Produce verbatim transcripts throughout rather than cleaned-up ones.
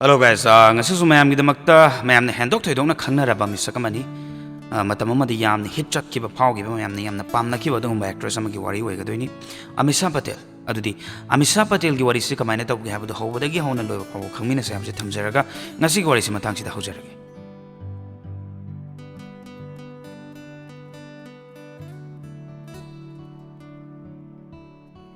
Hello guys, ꯑꯥ, ꯉꯁꯤꯁꯨ ꯃꯌꯥꯝꯒꯤꯗꯃꯛꯇ ꯃꯌꯥꯝꯅ ꯍꯦꯟꯗꯣꯛ ꯊꯣꯏꯗꯣꯛꯅ ꯈꯪꯅꯔꯕ ꯃꯤꯁꯛ ꯑꯃꯅꯤ꯫ ꯑꯥ, ꯃꯇꯝ ꯑꯃꯗ ꯌꯥꯝꯅ ꯍꯤꯠ ꯆꯠꯈꯤꯕ, ꯐꯥꯎꯈꯤꯕ, ꯃꯌꯥꯝꯅ ꯌꯥꯝꯅ ꯄꯥꯝꯅꯈꯤꯕ ꯑꯗꯨꯒꯨꯝꯕ ꯑꯦꯛꯇ꯭ꯔꯦꯁ ꯑꯃꯒꯤ ꯋꯥꯔꯤ ꯑꯣꯏꯒꯗꯣꯏꯅꯤ꯫ ꯑꯃꯤꯁꯥ ꯄꯇꯦꯜ꯫ ꯑꯗꯨꯗꯤ ꯑꯃꯤꯁꯥ ꯄꯇꯦꯜꯒꯤ ꯋꯥꯔꯤꯁꯤ ꯀꯃꯥꯏꯅ ꯇꯧꯒꯦ ꯍꯥꯏꯕꯗꯨ ꯍꯧꯕꯗꯒꯤ ꯍꯧꯅ ꯂꯣꯏꯕ ꯐꯥꯎꯕ ꯈꯪꯃꯤꯟꯅꯁꯦ ꯍꯥꯏꯕꯁꯤ ꯊꯝꯖꯔꯒ ꯉꯁꯤꯒꯤ ꯋꯥꯔꯤꯁꯤ ꯃꯇꯥꯡꯁꯤꯗ ꯍꯧꯖꯔꯒꯦ꯫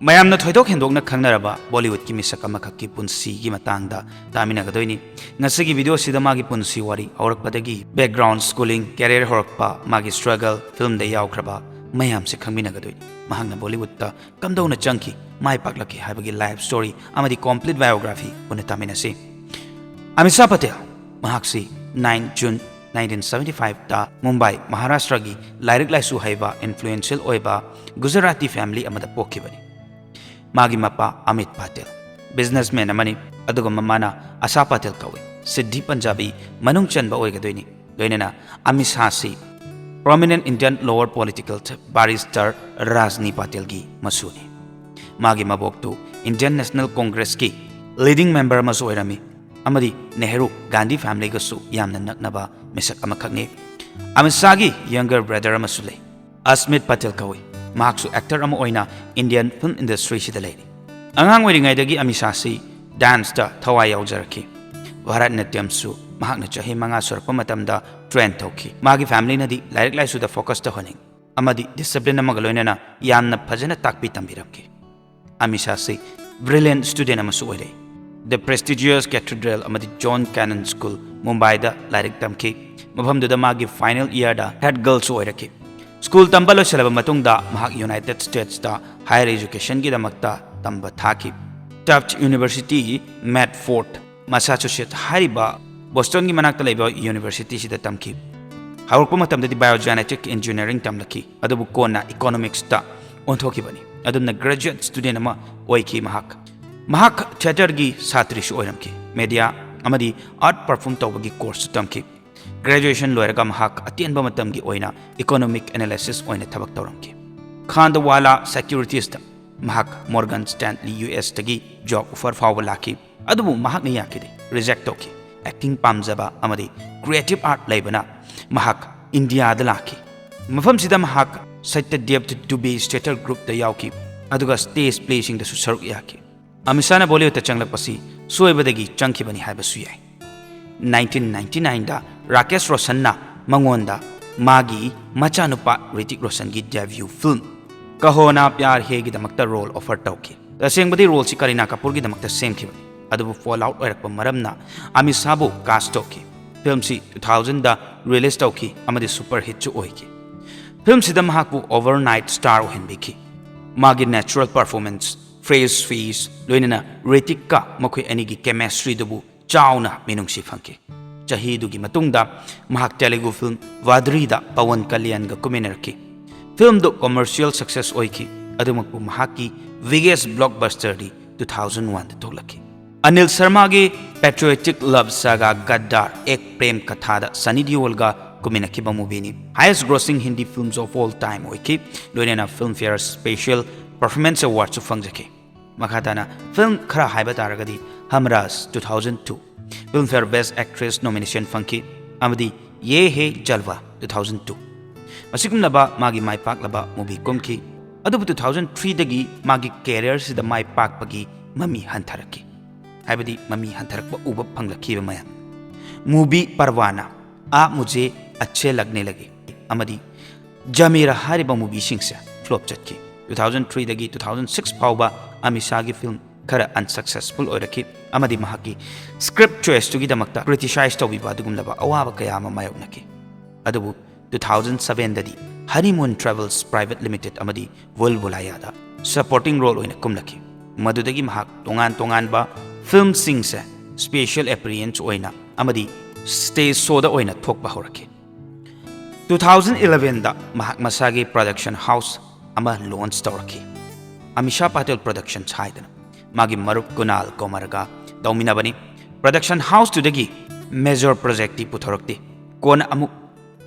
ꯃꯌꯥꯝꯅ ꯊꯣꯏꯗꯣꯛ ꯍꯦꯟꯗꯣꯛꯅ ꯈꯪꯅꯔꯕ ꯕꯣꯂꯤꯋꯨꯗꯀꯤ ꯃꯤꯁꯛ ꯑꯃꯈꯛꯀꯤ ꯄꯨꯟꯁꯤꯒꯤ ꯃꯇꯥꯡꯗ ꯇꯥꯃꯤꯟꯅꯒꯗꯣꯏꯅꯤ꯫ ꯉꯁꯤꯒꯤ ꯚꯤꯗꯤꯑꯣꯁꯤꯗ ꯃꯥꯒꯤ ꯄꯨꯟꯁꯤ ꯋꯥꯔꯤ ꯍꯧꯔꯛꯄꯗꯒꯤ background, schooling, career ꯍꯧꯔꯛꯄ, ꯃꯥꯒꯤ struggle, ꯐꯤꯂꯝꯗ ꯌꯥꯎꯈ꯭ꯔꯕ ꯃꯌꯥꯝꯁꯦ ꯈꯪꯃꯤꯟꯅꯒꯗꯣꯏꯅꯤ꯫ ꯃꯍꯥꯛꯅ ꯕꯣꯂꯤꯋꯨꯗꯇ ꯀꯝꯗꯧꯅ ꯆꯪꯈꯤ, ꯃꯥꯏ ꯄꯥꯛꯂꯛꯈꯤ ꯍꯥꯏꯕꯒꯤ life story ꯑꯃꯗꯤ complete biography ꯄꯨꯟꯅ ꯇꯥꯃꯤꯟꯅꯁꯤ꯫ ꯑꯃꯤꯁꯥ ꯄꯇꯦꯜ, ꯃꯍꯥꯛꯁꯤ nine June nineteen seventy five ꯇ ꯃꯨꯝꯕꯥꯏ, ꯃꯍꯥꯔꯥꯁꯇ꯭ꯔꯒꯤ ꯂꯥꯏꯔꯤꯛ ꯂꯥꯏꯁꯨ ꯍꯩꯕ, influential ꯑꯣꯏꯕ ꯒꯨꯖꯔꯥꯇꯤ family ꯑꯃꯗ ꯄꯣꯛꯈꯤꯕꯅꯤ꯫ ꯃꯥꯒꯤ ꯃꯄꯥ ꯑꯃꯤꯠ ꯄꯇꯦꯜ businessman ꯑꯃꯅꯤ, ꯑꯗꯨꯒ ꯃꯃꯥꯅ ꯑꯁꯥ ꯄꯇꯦꯜ ꯀꯧꯏ꯫ ꯁꯤꯗꯤ ꯄꯟꯖꯥꯕꯤ ꯃꯅꯨꯡ ꯆꯟꯕ ꯑꯣꯏꯒꯗꯣꯏꯅꯤ꯫ ꯂꯣꯏꯅꯅ ꯑꯃꯤꯁꯥꯁꯤ prominent Indian lower political barrister ꯔꯥꯖꯅꯤ ꯄꯇꯦꯜꯒꯤ ꯃꯁꯨꯅꯤ꯫ ꯃꯥꯒꯤ ꯃꯕꯣꯛꯇꯨ Indian National Congressꯀꯤ leading member ꯑꯃꯁꯨ ꯑꯣꯏꯔꯝꯃꯤ ꯑꯃꯗꯤ ꯅꯦꯍꯔꯨ ꯒꯥꯟꯙꯤ familyꯒꯁꯨ ꯌꯥꯝꯅ ꯅꯛꯅꯕ ꯃꯤꯁꯛ ꯑꯃꯈꯛꯅꯤ꯫ ꯑꯃꯤꯁꯥꯒꯤ younger brother ꯑꯃꯁꯨ ꯂꯩ꯫ ꯑꯁꯃꯤꯠ ꯄꯇꯦꯜ ꯀꯧꯏ꯫ ꯃꯍꯥꯛꯁꯨ actor ꯑꯃ ꯑꯣꯏꯅ Indian film industryꯁꯤꯗ ꯂꯩꯔꯤ꯫ ꯑꯉꯥꯡ ꯑꯣꯏꯔꯤꯉꯩꯗꯒꯤ ꯑꯃꯤꯁꯥꯁꯤ danceꯇ ꯊꯋꯥꯏ ꯌꯥꯎꯖꯔꯛꯈꯤ꯫ ꯚꯥꯔꯠꯅꯇ꯭ꯌꯝꯁꯨ ꯃꯍꯥꯛꯅ ꯆꯍꯤ ꯃꯉꯥ ꯁꯨꯔꯛꯄ ꯃꯇꯝꯗ train ꯇꯧꯈꯤ꯫ ꯃꯥꯒꯤ familyꯅꯗꯤ ꯂꯥꯏꯔꯤꯛ ꯂꯥꯏꯁꯨꯗ focus ꯇꯧꯍꯟꯅꯤꯡ ꯑꯃꯗꯤ discipline ꯑꯃꯒ ꯂꯣꯏꯅꯅ ꯌꯥꯝꯅ ꯐꯖꯅ ꯇꯥꯛꯄꯤ ꯇꯝꯕꯤꯔꯝꯈꯤ꯫ ꯑꯃꯤꯁꯥꯁꯤ brilliant student ꯑꯃꯁꯨ ꯑꯣꯏꯔꯛꯏ꯫ The prestigious Cathedral ꯑꯃꯗꯤ John Cannon School, ꯃꯨꯝꯕꯥꯏꯗ ꯂꯥꯏꯔꯤꯛ ꯇꯝꯈꯤ꯫ ꯃꯐꯝꯗꯨꯗ ꯃꯥꯒꯤ final yearꯗ head girlꯁꯨ ꯑꯣꯏꯔꯛꯈꯤ꯫ School ꯇꯝꯕ ꯂꯣꯏꯁꯤꯜꯂꯕ ꯃꯇꯨꯡꯗ ꯃꯍꯥꯛ United Statesꯇ higher educationꯒꯤꯗꯃꯛꯇ ꯇꯝꯕ ꯊꯥꯈꯤ꯫ Tufts University, Medford, Massachusetts ꯍꯥꯏꯔꯤꯕ ꯕꯣꯁꯇꯣꯟꯒꯤ ꯃꯅꯥꯛꯇ ꯂꯩꯕ universityꯁꯤꯗ ꯇꯝꯈꯤ꯫ ꯍꯧꯔꯛꯄ ꯃꯇꯝꯗꯗꯤ biogenetic engineering ꯇꯝꯂꯛꯈꯤ, ꯑꯗꯨꯕꯨ ꯀꯣꯟꯅ economicsꯇ ꯑꯣꯟꯊꯣꯛꯈꯤꯕꯅꯤ꯫ ꯑꯗꯨꯝꯅ graduate student ꯑꯃ ꯑꯣꯏꯈꯤ ꯃꯍꯥꯛ꯫ ꯃꯍꯥꯛ theatreꯒꯤ ꯁꯥꯇ꯭ꯔꯤꯁꯨ ꯑꯣꯏꯔꯝꯈꯤ꯫ Media ꯑꯃꯗꯤ art perform ꯇꯧꯕꯒꯤ courseꯁꯨ ꯇꯝꯈꯤ꯫ Graduation ꯂꯣꯏꯔꯒ ꯃꯍꯥꯛ ꯑꯇꯦꯟꯕ ꯃꯇꯝꯒꯤ ꯑꯣꯏꯅ economic analysis ꯑꯣꯏꯅ ꯊꯕꯛ ꯇꯧꯔꯝꯈꯤ꯫ ꯈꯥꯟꯗꯋꯥꯂꯥ Securitiesꯇ ꯃꯍꯥꯛ Morgan Stanley USꯇꯒꯤ job offer ꯐꯥꯎꯕ ꯂꯥꯛꯈꯤ, ꯑꯗꯨꯕꯨ ꯃꯍꯥꯛꯅ ꯌꯥꯈꯤꯗꯦ꯫ ꯔꯤꯖꯦꯛ ꯇꯧꯈꯤ꯫ ꯑꯦꯛꯇꯤꯡ ꯄꯥꯝꯖꯕ ꯑꯃꯗꯤ ꯀ꯭ꯔꯤꯌꯦꯇꯤꯚ ꯑꯥꯔꯠ ꯂꯩꯕꯅ ꯃꯍꯥꯛ ꯏꯟꯗꯤꯌꯥꯗ ꯂꯥꯛꯈꯤ꯫ ꯃꯐꯝꯁꯤꯗ ꯃꯍꯥꯛ ꯁꯇ꯭ꯌꯗꯦꯕ ꯗꯨꯕꯦ ꯊꯤꯌꯦꯇꯔ ꯒ꯭ꯔꯨꯞꯇ ꯌꯥꯎꯈꯤ, ꯑꯗꯨꯒ ꯁ꯭ꯇꯦꯖ ꯄ꯭ꯂꯦꯁꯤꯡꯗꯁꯨ ꯁꯔꯨꯛ ꯌꯥꯈꯤ꯫ ꯑꯃꯤꯁꯥꯅ ꯕꯣꯂꯤꯋꯨꯗꯇ ꯆꯪꯂꯛꯄꯁꯤ ꯁꯣꯏꯕꯗꯒꯤ ꯆꯪꯈꯤꯕꯅꯤ ꯍꯥꯏꯕꯁꯨ ꯌꯥꯏ꯫ ꯅꯥꯏꯟꯇꯤꯟ ꯅꯥꯏꯟꯇꯤ ꯅꯥꯏꯟꯗ ꯔꯥꯀꯦꯁ ꯔꯣꯁꯟꯅ ꯃꯉꯣꯟꯗ ꯃꯥꯒꯤ ꯃꯆꯥꯅꯨꯄꯥ ꯔꯤꯇꯤꯛ ꯔꯣꯁꯟꯒꯤ ꯗꯦꯕ꯭ꯌꯨ ꯐꯤꯜꯝ ꯀꯍꯣ ꯅꯥ ꯄ꯭ꯌꯥꯔ ꯍꯦꯒꯤꯗꯃꯛꯇ ꯔꯣꯜ ꯑꯣꯐꯔ ꯇꯧꯈꯤ꯫ ꯇꯁꯦꯡꯕꯗꯤ ꯔꯣꯜꯁꯤ ꯀꯔꯤꯅꯥ ꯀꯄꯨꯔꯒꯤꯗꯃꯛꯇ ꯁꯦꯝꯈꯤꯕꯅꯤ, ꯑꯗꯨꯕꯨ ꯐꯣꯜ ꯑꯥꯎꯠ ꯑꯣꯏꯔꯛꯄ ꯃꯔꯝꯅ ꯑꯃꯤꯁꯥꯕꯨ ꯀꯥꯁ ꯇꯧꯈꯤ꯫ ꯐꯤꯜꯝꯁꯤ ꯇꯨ ꯊꯥꯎꯖꯟꯗ ꯔꯤꯂꯤꯖ ꯇꯧꯈꯤ ꯑꯃꯗꯤ ꯁꯨꯄꯔ ꯍꯤꯠꯁꯨ ꯑꯣꯏꯈꯤ꯫ ꯐꯤꯜꯝꯁꯤꯗ ꯃꯍꯥꯛꯄꯨ ꯑꯣꯚꯔꯅꯥꯏꯠ ꯁ꯭ꯇꯥꯔ ꯑꯣꯏꯍꯟꯕꯤꯈꯤ꯫ ꯃꯥꯒꯤ ꯅꯦꯆꯔꯦꯜ ꯄꯔꯐꯣꯔꯃꯦꯟꯁ, ꯐ꯭ꯔꯦꯁ ꯐꯦꯁ, ꯂꯣꯏꯅꯅ ꯔꯤꯇꯤꯛꯀ ꯃꯈꯣꯏ ꯑꯅꯤꯒꯤ ꯀꯦꯃꯦꯁꯇ꯭ꯔꯤꯗꯨꯕꯨ ꯆꯥꯎꯅ ꯃꯤꯅꯨꯡꯁꯤ ꯐꯪꯈꯤ꯫ ꯆꯍꯤꯗꯨꯒꯤ ꯃꯇꯨꯡꯗ ꯃꯍꯥꯛ ꯇꯦꯂꯨꯒꯨ ꯐꯤꯜꯝ ꯋꯥꯗ꯭ꯔꯤꯗ ꯄꯋꯟ ꯀꯜꯌꯥꯟꯒ ꯀꯨꯝꯃꯤꯟꯅꯔꯛꯈꯤ꯫ ꯐꯤꯜꯝꯗꯨ ꯀꯃꯔꯁꯤꯌꯦꯜ ꯁꯛꯁꯦꯁ ꯑꯣꯏꯈꯤ, ꯑꯗꯨꯃꯛꯄꯨ ꯃꯍꯥꯛꯀꯤ ꯕꯤꯒꯦꯁ ꯕ꯭ꯂꯣꯛꯕꯁꯇꯔꯗꯤ ꯇꯨ ꯊꯥꯎꯖꯟ ꯋꯥꯟꯗ ꯊꯣꯛꯂꯛꯈꯤ꯫ ꯑꯅꯤꯜ ꯁꯔꯃꯥꯒꯤ ꯄꯦꯇ꯭ꯔꯤꯌꯣꯇꯤꯛ ꯂꯚ ꯁꯥꯒꯥ ꯒꯗꯥꯔ ꯑꯦꯛ ꯄ꯭ꯔꯦꯝ ꯀꯊꯥꯗ ꯁꯅꯤ ꯗꯤꯑꯣꯜꯒ ꯀꯨꯝꯃꯤꯟꯅꯈꯤꯕ ꯃꯨꯚꯤꯅꯤ꯫ Highest grossing Hindi films of all time ꯑꯣꯏꯈꯤ, ꯂꯣꯏꯅꯅ ꯐꯤꯜꯝꯐꯦꯌꯔ ꯁ꯭ꯄꯦꯁꯤꯌꯦꯜ ꯄꯔꯐꯣꯔꯃꯦꯟꯁ ꯑꯦꯋꯥꯔꯗꯁꯨ ꯐꯪꯖꯈꯤ꯫ ꯃꯈꯥ ꯇꯥꯅ ꯐꯤꯜꯝ ꯈꯔ ꯍꯥꯏꯕ ꯇꯥꯔꯒꯗꯤ ꯍꯝꯔꯥꯖ ꯇꯨ ꯊꯥꯎꯖꯟ ꯇꯨ, ꯐꯤꯜꯝꯐꯦꯌꯔ ꯕꯦꯁ ꯑꯦꯛꯇ꯭ꯔꯦꯁ ꯅꯣꯃꯤꯅꯦꯁꯟ ꯐꯪꯈꯤ, ꯑꯃꯗꯤ ꯌꯦ ꯍꯦ ꯖꯜꯋꯥ ꯇꯨ ꯊꯥꯎꯖꯟ ꯇꯨ꯫ ꯃꯁꯤꯒꯨꯝꯂꯕ ꯃꯥꯒꯤ ꯃꯥꯏ ꯄꯥꯛꯂꯕ ꯃꯨꯚꯤ ꯀꯨꯝꯈꯤ, ꯑꯗꯨꯕꯨ ꯇꯨ ꯊꯥꯎꯖꯟ ꯊ꯭ꯔꯤꯗꯒꯤ ꯃꯥꯒꯤ ꯀꯦꯔꯤꯌꯔꯁꯤꯗ ꯃꯥꯏ ꯄꯥꯛꯄꯒꯤ ꯃꯃꯤ ꯍꯟꯊꯔꯛꯈꯤ, ꯍꯥꯏꯕꯗꯤ ꯃꯃꯤ ꯍꯟꯊꯔꯛꯄ ꯎꯕ ꯐꯪꯂꯛꯈꯤꯕ ꯃꯌꯥꯝ꯫ ꯃꯨꯚꯤ ꯄꯔꯋꯥꯅꯥ, ꯑꯥꯞ ꯃꯨꯖꯦ ꯑꯆꯦ ꯂꯒꯅꯦ ꯂꯒꯦ ꯑꯃꯗꯤ ꯖꯃꯤꯔ ꯍꯥꯏꯔꯤꯕ ꯃꯨꯚꯤꯁꯤꯡꯁꯦ ꯐ꯭ꯂꯣꯞ ꯆꯠꯈꯤ꯫ ꯇꯨ ꯊꯥꯎꯖꯟ ꯊ꯭ꯔꯤꯗꯒꯤ ꯇꯨ ꯊꯥꯎꯖꯟ ꯁꯤꯛꯁ ꯐꯥꯎꯕ ꯑꯃꯤꯁꯥꯒꯤ ꯐꯤꯜꯝ ꯈꯔ ꯑꯟꯁꯛꯁꯦꯁꯐꯨꯜ ꯑꯣꯏꯔꯛꯈꯤ ꯑꯃꯗꯤ ꯃꯍꯥꯛꯀꯤ ꯁ꯭ꯀ꯭ꯔꯤꯞ ꯆꯣꯏꯁꯇꯨꯒꯤꯗꯃꯛꯇ ꯀ꯭ꯔꯤꯇꯤꯁꯥꯏꯖ ꯇꯧꯕꯤꯕ ꯑꯗꯨꯒꯨꯝꯂꯕ ꯑꯋꯥꯕ ꯀꯌꯥ ꯑꯃ ꯃꯥꯌꯣꯛꯅꯈꯤ꯫ ꯑꯗꯨꯕꯨ two thousand ꯁꯚꯦꯟꯗꯗꯤ ꯍꯅꯤꯃꯨꯟ travels private limited ꯑꯃꯗꯤ ꯚꯨꯜ ꯚꯨꯂꯥꯌꯥꯗ ꯁꯄꯣꯔꯇꯤꯡ ꯔꯣꯜ ꯑꯣꯏꯅ ꯀꯨꯝꯂꯛꯈꯤ꯫ ꯃꯗꯨꯗꯒꯤ ꯃꯍꯥꯛ ꯇꯣꯉꯥꯟ ꯇꯣꯉꯥꯟꯕ ꯐꯤꯜꯝꯁꯤꯡꯁꯦ ꯁ꯭ꯄꯦꯁꯤꯌꯦꯜ ꯑꯦꯄꯤꯌꯔꯦꯟꯁ ꯑꯣꯏꯅ ꯑꯃꯗꯤ ꯁ꯭ꯇꯦꯖ ꯁꯣꯗ ꯑꯣꯏꯅ ꯊꯣꯛꯄ ꯍꯧꯔꯛꯈꯤ꯫ ꯇꯨ ꯊꯥꯎꯖꯟ ꯏꯂꯚꯦꯟꯗ ꯃꯍꯥꯛ ꯃꯁꯥꯒꯤ ꯄ꯭ꯔꯗꯛꯁꯟ ꯍꯥꯎꯁ ꯑꯃ ꯂꯣꯟꯆ ꯇꯧꯔꯛꯈꯤ꯫ ꯑꯃꯤꯁꯥ ꯄꯥꯇꯦꯜ ꯄ꯭ꯔꯗꯛꯁꯟꯁ ꯍꯥꯏꯗꯅ ꯃꯥꯒꯤ ꯃꯔꯨꯞ ꯀꯨꯅꯥꯜ ꯀꯣꯃꯔꯒ ꯇꯧꯃꯤꯟꯅꯕꯅꯤ꯫ Production ꯍꯥꯎꯁꯇꯨꯗꯒꯤ major ꯄ꯭ꯔꯣꯖꯦꯛꯇꯤ ꯄꯨꯊꯣꯔꯛꯇꯦ꯫ ꯀꯣꯟꯅ ꯑꯃꯨꯛ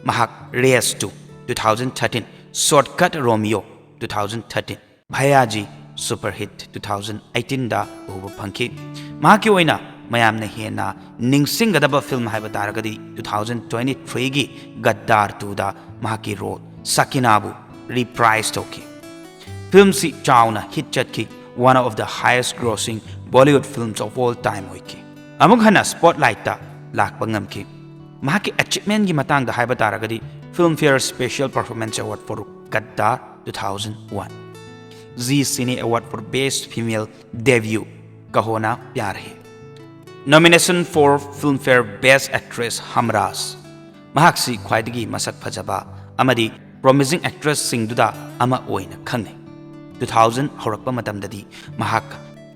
ꯃꯍꯥꯛ race two two thousand thirteen, shortcut Romeo two thousand thirteen, Bhaiyaji super hit two thousand ꯑꯩꯠꯇꯤꯟꯗ ꯎꯕ ꯐꯪꯈꯤ꯫ ꯃꯍꯥꯛꯀꯤ ꯑꯣꯏꯅ ꯃꯌꯥꯝꯅ ꯍꯦꯟꯅ ꯅꯤꯡꯁꯤꯡꯒꯗꯕ ꯐꯤꯂꯝ ꯍꯥꯏꯕ ꯇꯥꯔꯒꯗꯤ two thousand twenty-threeꯒꯤ ꯒꯗꯥꯔ twoꯗ ꯃꯍꯥꯛꯀꯤ ꯔꯣꯜ ꯁꯀꯤꯅꯥꯕꯨ ꯔꯤꯄ꯭ꯔꯥꯏꯁ ꯇꯧꯈꯤ꯫ ꯐꯤꯂꯝꯁꯤ ꯆꯥꯎꯅ ꯍꯤꯠ ꯆꯠꯈꯤ, one of the highest grossing Bollywood films of all time ꯑꯣꯏꯈꯤ꯫ ꯑꯃꯨꯛ ꯍꯟꯅ ꯁ꯭ꯄꯣꯠꯂꯥꯏꯠꯇ ꯂꯥꯛꯄ ꯉꯝꯈꯤ꯫ ꯃꯍꯥꯛꯀꯤ ꯑꯦꯆꯤꯞꯃꯦꯟꯒꯤ ꯃꯇꯥꯡꯗ ꯍꯥꯏꯕ ꯇꯥꯔꯒꯗꯤ, Filmfare Special Performance Award for Gaddar two thousand one, Zee Cine Award for Best Female Debut, Kaho Na Pyar Hai, nomination for Filmfare Best Actress Hamras, ꯃꯍꯥꯛꯁꯤ ꯈ꯭ꯋꯥꯏꯗꯒꯤ ꯃꯁꯛ ꯐꯖꯕ ꯑꯃꯗꯤ ꯄ꯭ꯔꯣꯃꯤꯁꯤꯡ ꯑꯦꯛꯇ꯭ꯔꯦꯁꯁꯤꯡꯗꯨꯗ ꯑꯃ ꯑꯣꯏꯅ ꯈꯪꯅꯩ꯫ Two thousand ꯍꯧꯔꯛꯄ ꯃꯇꯝꯗꯗꯤ ꯃꯍꯥꯛ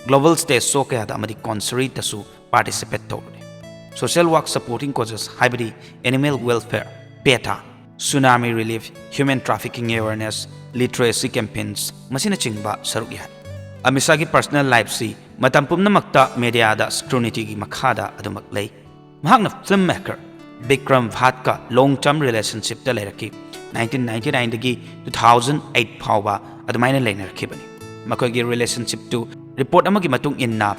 ꯒ꯭ꯂꯣꯕꯜ ꯁ꯭ꯇꯦꯖ ꯁꯣ ꯀꯌꯥꯗ ꯑꯃꯗꯤ ꯀꯣꯟꯁꯔꯤꯠꯇꯁꯨ ꯄꯥꯔꯇꯤꯁꯤꯄꯦꯠ ꯇꯧꯕꯅꯤ꯫ ꯁꯣꯁꯤꯌꯦꯜ ꯋꯥꯔꯛ ꯁꯄꯣꯔꯇꯤꯡ ꯀꯣꯖꯦꯁ ꯍꯥꯏꯕꯗꯤ animal welfare, PETA, tsunami relief, human trafficking awareness, literacy campaigns, ꯃꯁꯤꯅꯆꯤꯡꯕ ꯁꯔꯨꯛ ꯌꯥꯏ꯫ ꯑꯃꯤꯁꯥꯒꯤ ꯄꯔꯁꯅꯦꯜ ꯂꯥꯏꯐꯁꯤ ꯃꯇꯝ ꯄꯨꯝꯅꯃꯛꯇ ꯃꯦꯗꯤꯌꯥꯗ ꯁ꯭ꯀ꯭ꯔꯨꯅꯤꯇꯤꯒꯤ ꯃꯈꯥꯗ ꯑꯗꯨꯃꯛ ꯂꯩ꯫ ꯃꯍꯥꯛꯅ ꯐꯤꯜꯝ ꯃꯦꯀꯔ ꯕꯤꯀ꯭ꯔꯝ ꯚꯥꯠꯀ ꯂꯣꯡ ꯇꯔꯝ ꯔꯤꯂꯦꯁꯟꯁꯤꯞꯇ ꯂꯩꯔꯛꯈꯤ꯫ Nineteen ninety nineꯗꯒꯤ two thousand eight ꯐꯥꯎꯕ ꯑꯗꯨꯃꯥꯏꯅ ꯂꯩꯅꯔꯛꯈꯤꯕꯅꯤ꯫ ꯃꯈꯣꯏꯒꯤ ꯔꯤꯂꯦꯁꯟꯁꯤꯞꯇꯨ ꯔꯤꯄꯣꯔꯠ ꯑꯃꯒꯤ ꯃꯇꯨꯡ ꯏꯟꯅ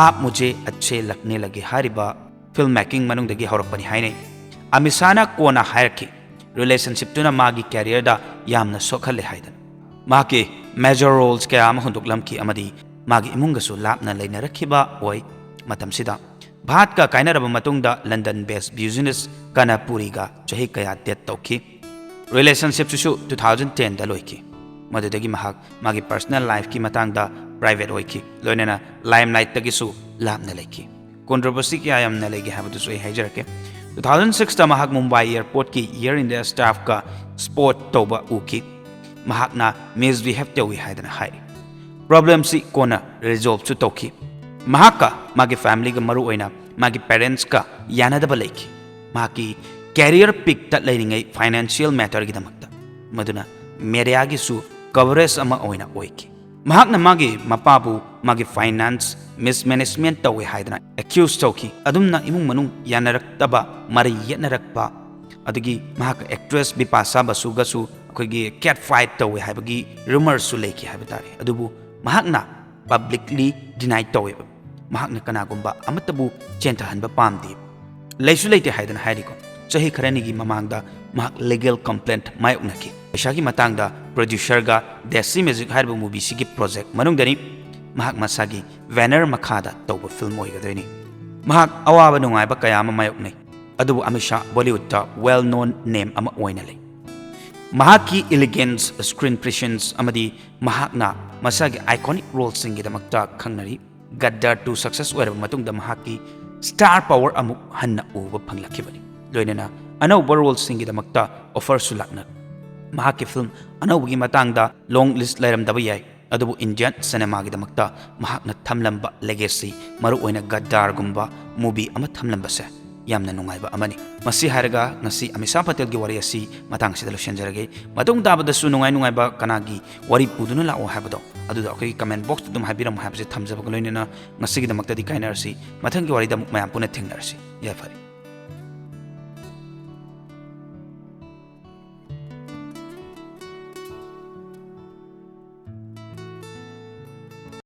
"ꯑꯥꯞ ꯃꯨꯖꯦ ꯑꯆꯦ ꯂꯒꯅꯦ ꯂꯒꯦ" ꯍꯥꯏꯔꯤꯕ ꯐꯤꯜꯝ ꯃꯦꯀꯤꯡ ꯃꯅꯨꯡꯗꯒꯤ ꯍꯧꯔꯛꯄꯅꯤ ꯍꯥꯏꯅꯩ꯫ ꯑꯃꯤꯁꯥꯅ ꯀꯣꯟꯅ ꯍꯥꯏꯔꯛꯈꯤ, ꯔꯤꯂꯦꯁꯟꯁꯤꯞꯇꯨꯅ ꯃꯥꯒꯤ ꯀꯦꯔꯤꯌꯔꯗ ꯌꯥꯝꯅ ꯁꯣꯛꯍꯜꯂꯦ ꯍꯥꯏꯗꯅ꯫ ꯃꯍꯥꯛꯀꯤ ꯃꯦꯖꯔ ꯔꯣꯜꯁ ꯀꯌꯥ ꯑꯃ ꯍꯨꯟꯗꯣꯛꯂꯝꯈꯤ ꯑꯃꯗꯤ ꯃꯥꯒꯤ ꯏꯃꯨꯡꯒꯁꯨ ꯂꯥꯞꯅ ꯂꯩꯅꯔꯛꯈꯤꯕ ꯑꯣꯏ꯫ ꯃꯇꯝꯁꯤꯗ ꯚꯥꯠꯀ ꯀꯥꯏꯅꯔꯕ ꯃꯇꯨꯡꯗ ꯂꯟꯗꯟ ꯕꯦꯁ ꯕꯤꯖꯤꯅꯦꯁ ꯀꯅꯥꯄꯨꯔꯤꯒ ꯆꯍꯤ ꯀꯌꯥ ꯗꯦꯠ ꯇꯧꯈꯤ꯫ ꯔꯤꯂꯦꯁꯟꯁꯤꯞꯁꯤꯁꯨ two thousand tenꯗ ꯂꯣꯏꯈꯤ꯫ ꯃꯗꯨꯗꯒꯤ ꯃꯍꯥꯛ ꯃꯥꯒꯤ ꯄꯔꯁꯅꯦꯜ ꯂꯥꯏꯐꯀꯤ ꯃꯇꯥꯡꯗ ꯄ꯭ꯔꯥꯏꯚꯦꯠ ꯑꯣꯏꯈꯤ, ꯂꯣꯏꯅꯅ ꯂꯥꯏꯝꯂꯥꯏꯠꯇꯒꯤꯁꯨ ꯂꯥꯞꯅ ꯂꯩꯈꯤ꯫ ꯀꯣꯟꯇ꯭ꯔꯣꯚꯔꯁꯤ ꯀꯌꯥ ꯌꯥꯝꯅ ꯂꯩꯒꯦ ꯍꯥꯏꯕꯗꯨꯁꯨ ꯑꯩ ꯍꯥꯏꯖꯔꯛꯀꯦ꯫ Two thousand sixꯇ ꯃꯍꯥꯛ ꯃꯨꯝꯕꯥꯏ ꯑꯦꯌꯔꯄꯣꯔꯠꯀꯤ ꯑꯦꯌꯔ ꯏꯟꯗꯤꯌꯥ ꯁ꯭ꯇꯥꯐꯀ ꯁ꯭ꯄꯣꯔꯠ ꯇꯧꯕ ꯎꯈꯤ꯫ ꯃꯍꯥꯛꯅ ꯃꯤꯁꯕꯤꯍꯦꯚ ꯇꯧꯏ ꯍꯥꯏꯗꯅ ꯍꯥꯏꯔꯤ꯫ ꯄ꯭ꯔꯣꯕ꯭ꯂꯦꯝꯁꯤ ꯀꯣꯟꯅ ꯔꯤꯖꯣꯜꯚꯁꯨ ꯇꯧꯈꯤ꯫ ꯃꯍꯥꯛꯀ ꯃꯥꯒꯤ ꯐꯦꯃꯤꯂꯤꯒ, ꯃꯔꯨꯑꯣꯏꯅ ꯃꯥꯒꯤ ꯄꯦꯔꯦꯟꯁꯀ ꯌꯥꯅꯗꯕ ꯂꯩꯈꯤ꯫ ꯃꯍꯥꯛꯀꯤ ꯀꯦꯔꯤꯌꯔ ꯄꯤꯛꯇ ꯂꯩꯔꯤꯉꯩ ꯐꯥꯏꯅꯥꯟꯁꯤꯌꯦꯜ ꯃꯦꯇꯔꯒꯤꯗꯃꯛꯇ, ꯃꯗꯨꯅ ꯃꯦꯗꯤꯌꯥꯒꯤꯁꯨ ꯀꯚꯔꯦꯖ ꯑꯃ ꯑꯣꯏꯅ ꯑꯣꯏꯈꯤ꯫ ꯃꯍꯥꯛꯅ ꯃꯥꯒꯤ ꯃꯄꯥꯕꯨ ꯃꯥꯒꯤ ꯐꯥꯏꯅꯥꯟꯁ ꯃꯤꯁꯃꯦꯅꯦꯖꯃꯦꯟꯠ ꯇꯧꯋꯦ ꯍꯥꯏꯗꯅ ꯑꯦꯀ꯭ꯌꯨꯁ ꯇꯧꯈꯤ꯫ ꯑꯗꯨꯝꯅ ꯏꯃꯨꯡ ꯃꯅꯨꯡ ꯌꯥꯅꯔꯛꯇꯕ, ꯃꯔꯩ ꯌꯦꯠꯅꯔꯛꯄ, ꯑꯗꯒꯤ ꯃꯍꯥꯛꯀ ꯑꯦꯛꯇ꯭ꯔꯦꯁ ꯕꯤꯄꯥꯁꯥ ꯕꯁꯨꯒꯁꯨ ꯑꯩꯈꯣꯏꯒꯤ ꯀꯦꯠ ꯐꯥꯏꯠ ꯇꯧꯋꯦ ꯍꯥꯏꯕꯒꯤ ꯔꯨꯃꯔꯁꯨ ꯂꯩꯈꯤ ꯍꯥꯏꯕ ꯇꯥꯔꯦ꯫ ꯑꯗꯨꯕꯨ ꯃꯍꯥꯛꯅ ꯄꯕ꯭ꯂꯤꯛꯂꯤ ꯗꯤꯅꯥꯏ ꯇꯧꯋꯦꯕ꯫ ꯃꯍꯥꯛꯅ ꯀꯅꯥꯒꯨꯝꯕ ꯑꯃꯠꯇꯕꯨ ꯆꯦꯟꯊꯍꯟꯕ ꯄꯥꯝꯗꯦ꯫ ꯂꯩꯁꯨ ꯂꯩꯇꯦ ꯍꯥꯏꯗꯅ ꯍꯥꯏꯔꯤꯀꯣ꯫ ꯆꯍꯤ ꯈꯔꯅꯤꯒꯤ ꯃꯃꯥꯡꯗ ꯃꯍꯥꯛ ꯂꯤꯒꯦꯜ ꯀꯝꯄ꯭ꯂꯦꯟꯠ ꯃꯥꯌꯣꯛꯅꯈꯤ꯫ ꯄꯩꯁꯥꯒꯤ ꯃꯇꯥꯡꯗ ꯄ꯭ꯔꯣꯗ꯭ꯌꯨꯁꯔꯒ ꯗꯦꯁꯤ ꯃ꯭ꯌꯨꯖꯤꯛ ꯍꯥꯏꯔꯤꯕ ꯃꯨꯚꯤꯁꯤꯒꯤ ꯄ꯭ꯔꯣꯖꯦꯛ ꯃꯅꯨꯡꯗꯅꯤ꯫ ꯃꯍꯥꯛ ꯃꯁꯥꯒꯤ ꯕꯦꯅꯔ ꯃꯈꯥꯗ ꯇꯧꯕ ꯐꯤꯜꯝ ꯑꯣꯏꯒꯗꯣꯏꯅꯤ꯫ ꯃꯍꯥꯛ ꯑꯋꯥꯕ ꯅꯨꯡꯉꯥꯏꯕ ꯀꯌꯥ ꯑꯃ ꯃꯥꯌꯣꯛꯅꯩ, ꯑꯗꯨꯕꯨ ꯑꯃꯤꯁꯥ ꯕꯣꯂꯤꯋꯨꯗꯇ ꯋꯦꯜ ꯅꯣꯟ ꯅꯦꯝ ꯑꯃ ꯑꯣꯏꯅ ꯂꯩ꯫ ꯃꯍꯥꯛꯀꯤ ꯏꯂꯤꯒꯦꯟꯁ, ꯁ꯭ꯀ꯭ꯔꯤꯟ ꯄ꯭ꯔꯤꯁꯦꯟꯁ ꯑꯃꯗꯤ ꯃꯍꯥꯛꯅ ꯃꯁꯥꯒꯤ ꯑꯥꯏꯀꯣꯅꯤꯛ ꯔꯣꯜꯁꯤꯡꯒꯤꯗꯃꯛꯇ ꯈꯪꯅꯔꯤ꯫ ꯒꯗꯥꯔ ꯇꯨ ꯁꯛꯁꯦꯁ ꯑꯣꯏꯔꯕ ꯃꯇꯨꯡꯗ ꯃꯍꯥꯛꯀꯤ ꯁ꯭ꯇꯥꯔ ꯄꯥꯋꯔ ꯑꯃꯨꯛ ꯍꯟꯅ ꯎꯕ ꯐꯪꯂꯛꯈꯤꯕꯅꯤ꯫ ꯂꯣꯏꯅꯅ ꯑꯅꯧꯕ ꯔꯣꯜꯁꯤꯡꯒꯤꯗꯃꯛꯇ ꯑꯣꯐꯔꯁꯨ ꯂꯥꯛꯅ ꯃꯍꯥꯛꯀꯤ ꯐꯤꯜꯝ ꯑꯅꯧꯕꯒꯤ ꯃꯇꯥꯡꯗ ꯂꯣꯡ ꯂꯤꯁ ꯂꯩꯔꯝꯗꯕ ꯌꯥꯏ, ꯑꯗꯨꯕꯨ ꯏꯟꯗꯤꯌꯟ ꯁꯤꯅꯦꯃꯥꯒꯤꯗꯃꯛꯇ ꯃꯍꯥꯛꯅ ꯊꯝꯂꯝꯕ ꯂꯦꯒꯦꯁꯤ, ꯃꯔꯨꯑꯣꯏꯅ ꯒꯗꯥꯔꯒꯨꯝꯕ ꯃꯨꯚꯤ ꯑꯃ ꯊꯝꯂꯝꯕꯁꯦ ꯌꯥꯝꯅ ꯅꯨꯡꯉꯥꯏꯕ ꯑꯃꯅꯤ꯫ ꯃꯁꯤ ꯍꯥꯏꯔꯒ ꯉꯁꯤ ꯑꯃꯤꯁꯥ ꯄꯇꯦꯜꯒꯤ ꯋꯥꯔꯤ ꯑꯁꯤ ꯃꯇꯥꯡ ꯑꯁꯤꯗ ꯂꯣꯏꯁꯤꯟꯖꯔꯒꯦ꯫ ꯃꯇꯨꯡ ꯇꯥꯕꯗꯁꯨ ꯅꯨꯡꯉꯥꯏ ꯅꯨꯡꯉꯥꯏꯕ ꯀꯅꯥꯒꯤ ꯋꯥꯔꯤ ꯄꯨꯗꯨꯅ ꯂꯥꯛꯑꯣ ꯍꯥꯏꯕꯗꯣ ꯑꯗꯨꯗ ꯑꯩꯈꯣꯏꯒꯤ ꯀꯃꯦꯟ ꯕꯣꯛꯁꯇ ꯑꯗꯨꯝ ꯍꯥꯏꯕꯤꯔꯝꯃꯣ ꯍꯥꯏꯕꯁꯦ ꯊꯝꯖꯕꯒ ꯂꯣꯏꯅꯅ ꯉꯁꯤꯒꯤꯗꯃꯛꯇꯗꯤ ꯀꯥꯏꯅꯔꯁꯤ꯫ ꯃꯊꯪꯒꯤ ꯋꯥꯔꯤꯗ ꯑꯃꯨꯛ ꯃꯌꯥꯝ ꯄꯨꯟꯅ ꯊꯦꯡꯅꯔꯁꯤ꯫ ꯌꯥꯏꯐꯔꯦ꯫